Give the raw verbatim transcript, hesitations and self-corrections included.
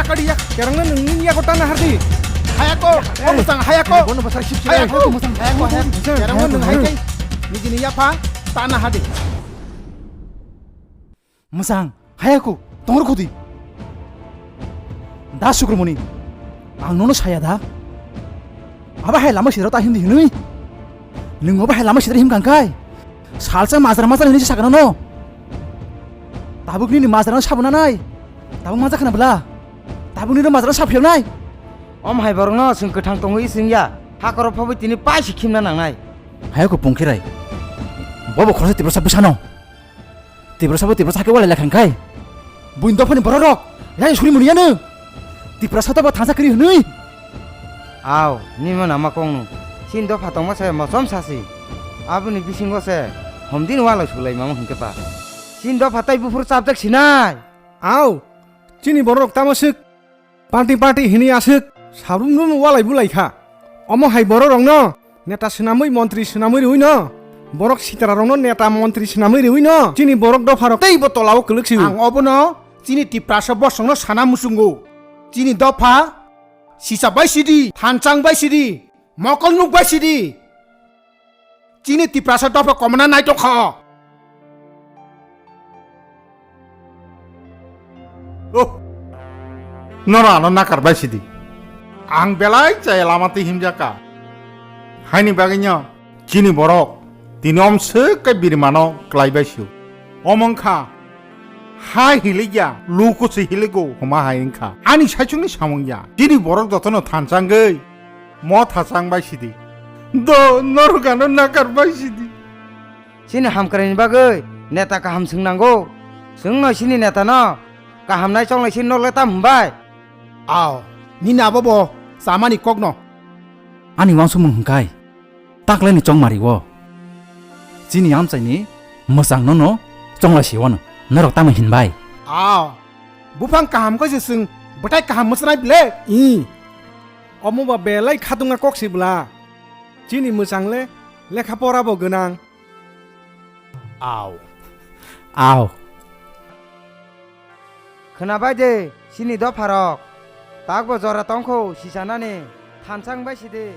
Kadiya, kerangno nungni yago tana hardi. Hayako, o musang hayako. Bono basar sip sip. Hayako, hayako, hayako. Kerangno nung hai kai. Nijini yapha tana hardi. Musang, hayako, tongro khudi. Da Sukrumoni, ang nono saya da. Aba hai lama sidra ta hindi hinui. Nung aba hai lama sidra him kangkai. Salsa majra majra hinui sakana no. Tabuk nini majra no sabuna nai. Tabuk maja khana bla. Tabuk nini majra no saphiyo nai. Om hai borok no sing kwthang tongwi sing ya. Hakoro phobwi tini paisi khimna nangnai. Hayako pungkhirai. Bobo khorsa Tiprasa bwsano. Tiprasa bo Tiprasa khe walai lakhang khai. Buin dophani borok rok. Yang suri muni yanu. Tiprasa to ba thansa kri hwnwi. Aw, nima nama kongno. Sin dopha tongma se mosom sasi. Aboni bisingo se homdin walai sulai mama hwnkhe ba. Sin dopha tai buphuru chapjak sinai. Aw, chini borok tamo sik. Party party hini aswk sabrum rum walai bulai kha. Omo hai borok rokno neta swnamwi montri swnamwi rwino. Borok sitra rokno neta montri swnamwi rwino. Chini borok dopha rok tei bo tolao kwlwk si. Ang obono chini Tiprasa bosongno sana muchungo. Chini dopha sisa bai sidi, thanchang bai sidi. Mokol nuk bai sidi. Chini Tiprasa dopha komna naitok kha. Oh. Nora ano nakar bai sidi. Ang belai chaya lama twi himjaka. Haini bagwino chini borok tini omswk kai birimano klai bai sio. Omo wngkha hai hilikya luku se hiligo homa hai wngkha. Ani saichungni samung ya. Chini borok jotono thanchangwi mo thachang bai sidi. Do norok ano nakar bai sidi. Chini hamkraini bagwi neta kaham swngnango. Chwngno chini netano kahamnai chonglai chini nokle tam hwnbai? Ao, nini abo bo chamani kokno. Ani wansukmung hwnkhai taklaini chongmari-o chini amchaini mwchangno no chonglai si-o no norok tamo hinbai? Ao, buphang kaham khe se chwng bwtai kaham mwchanai bile? I. Omo ba belai khatungma kok si bwla. Chini mwchang le lekha pora bo gwnang. Ao. Ao. Khwnabai de, chini dopharok. Takbo jora tongkho sichanani, thanchang bai sidi.